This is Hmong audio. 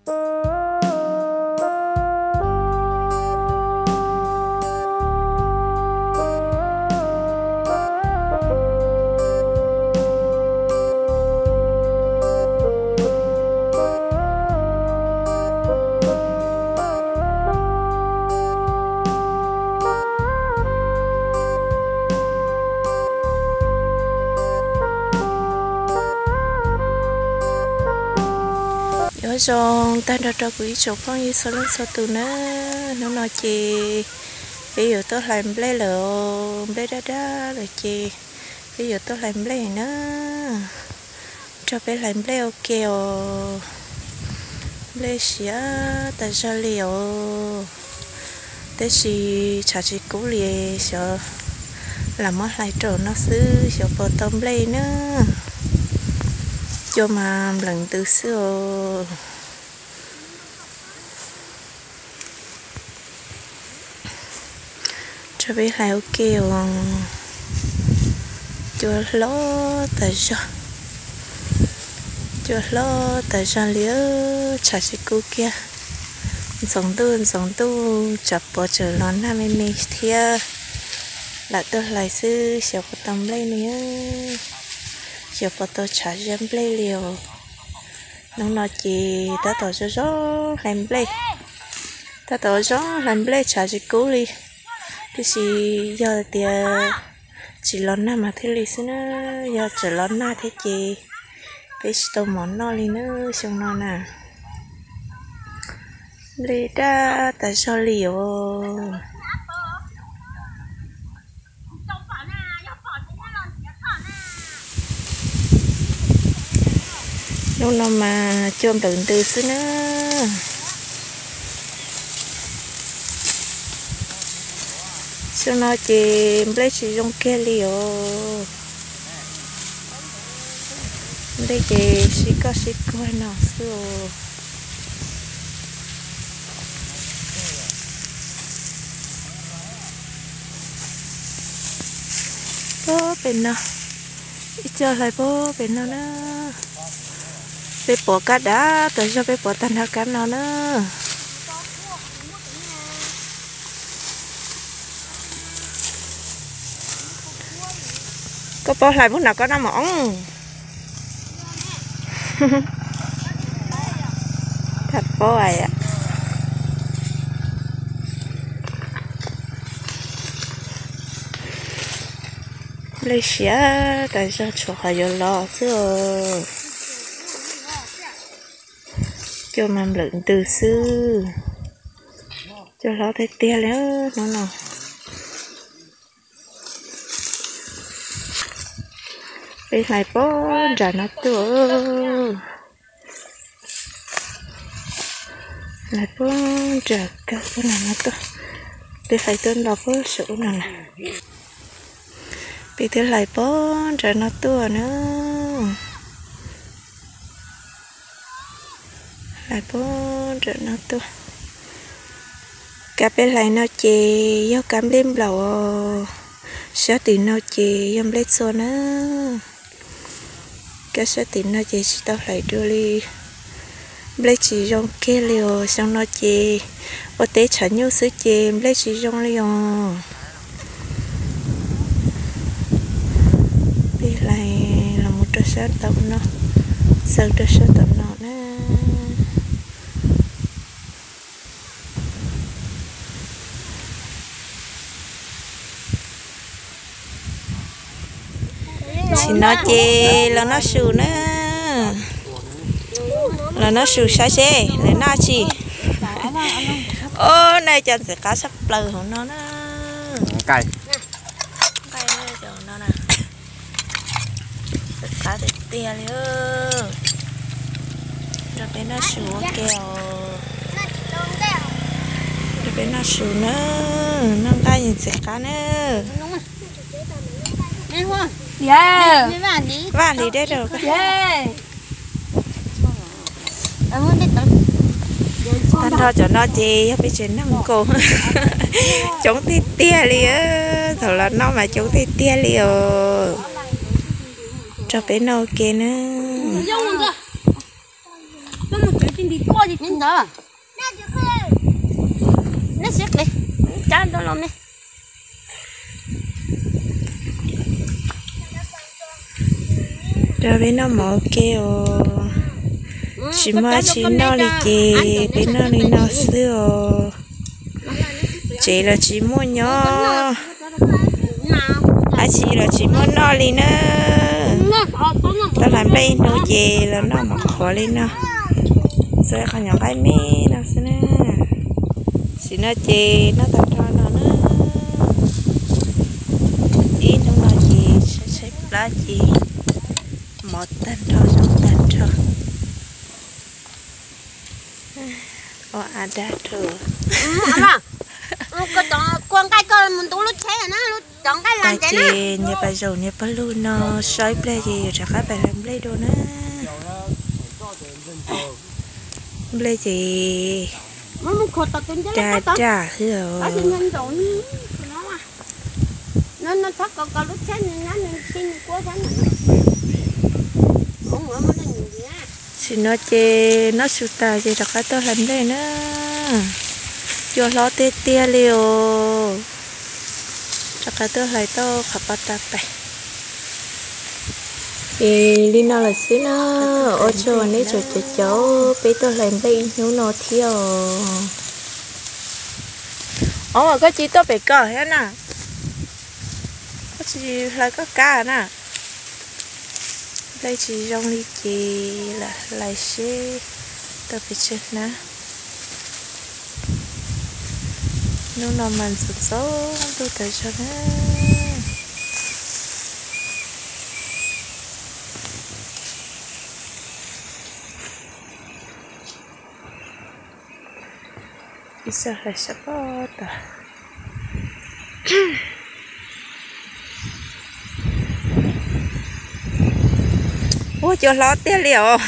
Nyob zoo tag nrho rau kuv ib tsoom phooj ywg txhua leej txhua tus na. Hnub no ces peb yuav tuaj hlais nplej lawm, nplej daj daj lawm ces peb yuav tuaj hlais nplej na. Rau peb hlais nplej ua ke os. Nplej siav tas zog li os. Tab sis tshav tsis kub li, xyov lam muab hlais rau no xwb, xyov puas tau nplej na. Cua mas nplawm ntws xwb os. Rau peb hlais ua ke os. Cua hlob tas zog, cua hlob tas zog li, tshav tsis kub kiag. Ntxoov ntuj ntxoov ntuj tsam puas tseem los nag me me thiab. Lam tuaj hlais xwb xyov puas tau nplej li, xyov puas tau tshav ziab nplej li os. Hnub no ces tab tom zoo zoo hlais nplej, tab tom zoo hlais nplej tshav tsis kub li. Tiam sis yog tias tsis los nag mas thiaj li xwb na, yog tseem los nag thiab ces peb tsis tau mov noj li na xyoo no na. Nplej daj tas zog li os. Hnub no mas cua nplawm ntws xwb na. Xyoo no ces nplej tsis zoo kiag li os. Nplej ces sib koj sib kog no xwb os. Puag pem no, ib co hlais puag pem no na. Peb pov kab dav tas zog, peb pov tag nrho kab no na. Koj pov hlais puag no koj noj mov oo. Tham pob ais. Nplej siav tas zog, tshuav qhov yuav los xwb os. Cua mas nplawm ntws xwb. Cua hlob tiag tiag li hnub no. Peb hlais puag nram no tuaj. Hlais puag nram kawg puag nram no tuaj. Peb hlais tuaj nto puag saum ub no na. Peb twb hlais puag nram no tuaj na. Hlais puag nram no tuaj. Kab peb hlais no ces yog kab nplej nplaum os. Sab tim no ces yog nplej txua na. Kab sab tim no ces tsis tau hlais dua li. Nplej tsis zoo kiag li os. Xyoo no ces ua teb tshav nyuj xwb ces nplej tsis zoo li os. Peb hlais los mus rau sab tom no, xaws rau sab tom no na. Tam sim no ces los noj su na. Los noj su saib seb lawv noj tsi. Ob, nej cov ntxim qab tshaj plaws hauv no na. Nqaij, nqaij no na. Ntxim qab tiag tiag li. Nrog peb noj su ua ke os. Nrog peb noj su na. Noj nqaij ntxim qab na. Vaj hliv dej rau. Tag nrho cov no ces yog peb tsev neeg nkaus. Coob tiag tiag li. Thaum los noj mas coob tiag tiag li os. Nrog peb noj ua ke na. Li tuaj li ntawd. Nej siab pes, cab nrog los me. Rau peb noj mov ua ke os. Tsis muaj dab tsi noj li ces peb noj li no xwb os. Tsev los tsis muaj nyob, dab tsi los tsis muaj noj li na. Tau hlais nplej ib hnub ces los noj mov qhuav li no. Xav qhov nyuam nqaij me no xwb na. Sim no ces noj tag nrho no na. Ib hnub no ces tshaib tshaib plab ces mov tag nrho zoo tag nrho. Ua a dab rau. Kua nqaij koj mus ntu lub tsheb na, cov nqaij las ntsev na. Ces niag pais zaum niag pawg lug no so ib pliag ces yuav rov qab pais hlais nplej dua na. Nplej ces daj daj xwb os. Sim no ces noj su tas ces rov qab tuaj hlais nplej na. Cua hlob tiag tiag li os. Rov qab tuaj hlais tau qhov paj tas pais. Ces li no lawm xwb na. Ua tsaug nej tsoom caum caum peb tuaj hlais nplej ib hnub no thiab os. Os, koj tsis tuaj pem koj thiab na. Koj tsis hlais koj kab na. Nplej tsis zoo li ces lam hlais seb tau pes tsawg hnab. Hnub no mas ntxoov ntxoov ntuj tas zog na. Ib xav hlais sab pob tas. Ua cua hlob tiag li os.